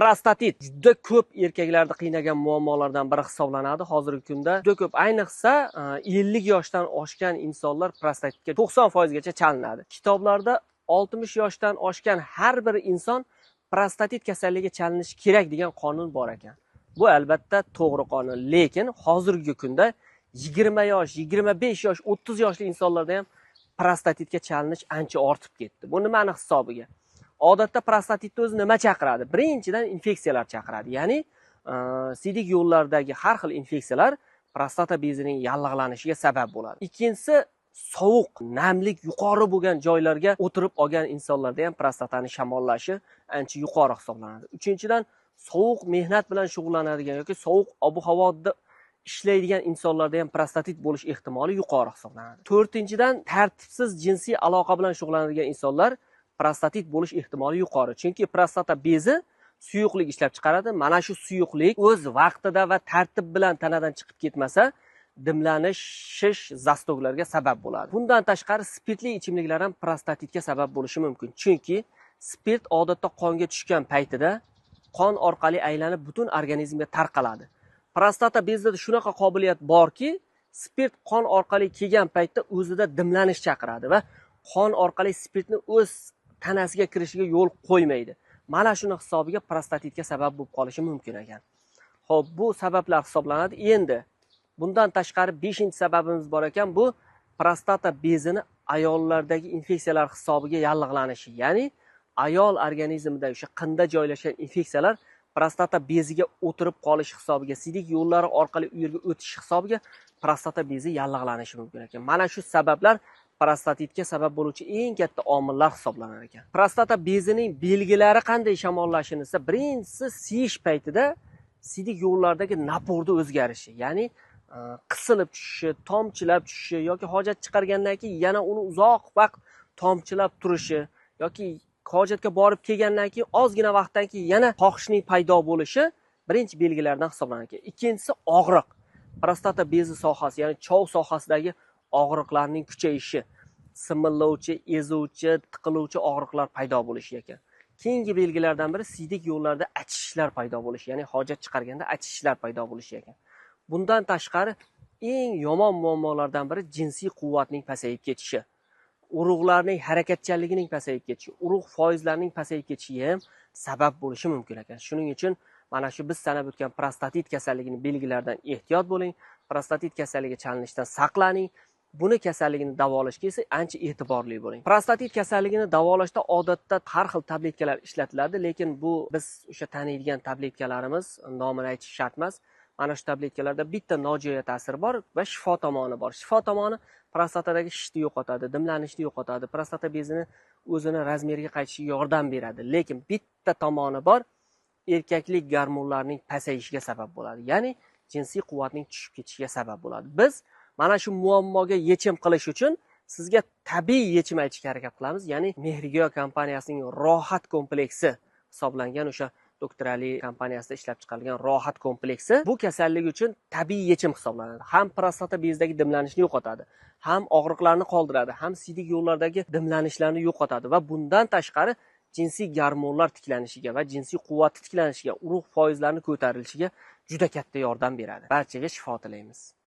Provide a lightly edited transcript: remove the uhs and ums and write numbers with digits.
Prostatit juda ko'p erkaklarni qiynagan muammolardan biri hisoblanadi. Hozirgi kunda juda ko'p, ayniqsa 50 yoshdan oshgan insonlar prostatitga 90% gacha chalinadi. Kitoblarda 60 yoshdan oshgan har bir inson prostatit kasalligiga chalinishi kerak degan qonun bor ekan. Bu albatta to'g'ri qonun, lekin hozirgi kunda 20 yosh, 25 yosh, 30 yoshli insonlarda ham prostatitga chalinish ancha ortib ketdi. Bu nimani hisobiga? Odatda prostatitni o'zi nima chaqiradi? Birinchidan infeksiyalar chaqiradi. Ya'ni siydik yo'llaridagi har xil infeksiyalar prostata bezining yallig'lanishiga sabab bo'ladi. Ikkinchisi, sovuq, namlik yuqori bo'lgan joylarga o'tirib olgan insonlarda ham prostatani shamollashi ancha yuqori hisoblanadi. Uchinchidan, sovuq mehnat bilan shug'ullanadigan yoki sovuq ob-havoda ishlaydigan insonlarda ham prostatit bo'lish ehtimoli yuqori hisoblanadi. To'rtinchidan, tartibsiz jinsiy aloqa bilan shug'ullanadigan insonlar prostatit bo'lish ehtimoli yuqori. Chunki prostata bezi suyuqlik ishlab chiqaradi. Mana shu suyuqlik o'z vaqtida va tartib bilan tanadan chiqib ketmasa, dimlanish, shish, zastoklarga sabab bo'ladi. Bundan tashqari spirtli ichimliklar ham prostatitga sabab bo'lishi mumkin. Chunki spirt odatda qonga tushgan paytida qon orqali aylanib butun organizmga tarqaladi. Prostata bezida shunaqa qobiliyat borki, spirt qon orqali kelgan paytda o'zida dimlanish chaqiradi va qon orqali spirtni o'z tanasiga kirishiga yo'l qo'ymaydi. Mana shuni hisobiga prostatitga sabab bo'lib qolishi mumkin ekan. Xo'p, bu sabablar hisoblanadi. Endi bundan tashqari 5-sababimiz bor ekan, bu prostata bezini ayollardagi infeksiyalar hisobiga yallig'lanishi. Ya'ni ayol organizmida o'sha qinda joylashgan infeksiyalar prostata beziga o'tirib qolish hisobiga, siydik yo'llari orqali u yerga o'tish hisobiga prostata bezi yallig'lanishi mumkin ekan. Mana shu sabablar prostatitga sabab bo'luvchi eng katta omillar hisoblanar ekan. Prostata bezining belgilari qanday shamollashini desa, birinchisi siyish paytida siydik yo'llardagi naporni o'zgarishi, ya'ni qisilib tushishi, tomchilab tushishi yoki hojat chiqargandan keyin yana uni uzoq vaqt tomchilab turishi yoki hojatga borib kelgandan keyin ozgina vaqtdan keyin yana xohishning paydo bo'lishi birinchi belgilardan hisoblanar ekan. Ikkinchisi og'riq. Prostata bezi sohasi, ya'ni chov sohasidagi og'riqlarning kuchayishi, simillovchi, ezuvchi, tiqiluvchi og'riqlar paydo bo'lishi ekan. Keyingi belgilardan biri siydik yo'llarda achishishlar paydo bo'lishi, ya'ni hojat chiqarganda achishishlar paydo bo'lishi ekan. Bundan tashqari eng yomon muammolardan biri jinsiy quvvatning pasayib ketishi, urug'larning harakatchanligining pasayib ketishi, urug' foizlarining pasayib ketishiga ham sabab bo'lishi mumkin ekan. Shuning uchun mana shu biz sanab o'tgan prostatit kasalligining belgilaridan ehtiyot bo'ling, prostatit kasalligiga chalinishdan saqlaning. Buni kasalligini davolashga esa ancha e'tiborli bo'ling. Prostatit kasalligini davolashda odatda har xil tabletkalar ishlatiladi, lekin bu biz o'sha taniydigan tabletkalarimiz, nomini aytish shart emas. Mana shu tabletkalarda bitta nojo'ya ta'sir bor va shifo tomoni bor. Shifo tomoni prostatadagi shishni yo'qotadi, dimlanishni yo'qotadi, prostata bezini o'zini razmeriga qaytishiga yordam beradi. Lekin bitta tomoni bor, erkaklik gormonlarining pasayishiga sabab bo'ladi. Ya'ni jinsiy quvvatning tushib ketishiga sabab bo'ladi. Biz mana shu muammoga yechim qilish uchun sizga tabiiy yechim aytishga harakat qilamiz. Ya'ni Mehrigiyo kompaniyasining Rohat kompleksi hisoblangan o'sha Doktor Ali kompaniyasida ishlab chiqarilgan Rohat kompleksi bu kasallik uchun tabiiy yechim hisoblanadi. Ham prostata bezidagi dimlanishni yo'qotadi, ham og'riqlarni qoldiradi, ham siydik yo'llardagi dimlanishlarni yo'qotadi va bundan tashqari jinsiy gormonlar tiklanishiga va jinsiy quvvat tiklanishiga, urug' foizlarini ko'tarilishiga juda katta yordam beradi. Barchaga shifo tilaymiz.